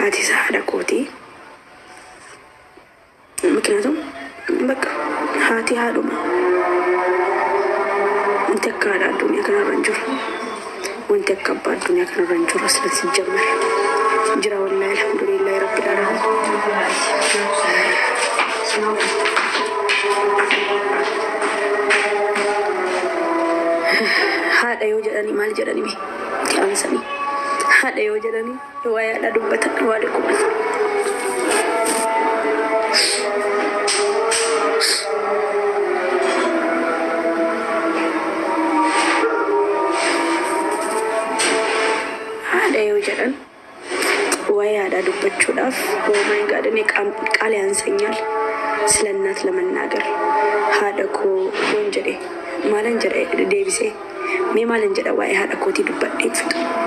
Haati isaa haadha kooti. ምክንያቱም በቃ haati haadhuma. Wanti akka haadha addunyaa kanarra hin jiru. Wanti akka abbaa addunyaa kanarra hin jiru asirratti ጀመረ jira wallahi alhamdulillahi rabbil alamin. Haadha yoo jedhanii maal jedhanii mee itti aansanii haadha yoo jedhanii waa'ee haadhaa dubbatan waa dhukkubatan. Haadha yoo jedhan waa'ee haadhaa dubbachuudhaaf, oh my God, እኔ ቃል ያንሰኛል ስለ እናት ለመናገር። Haadha koo yoon jedhe maalan jedhe deebisee mee maalan jedha waa'ee haadha kootii dubbadhee fixu.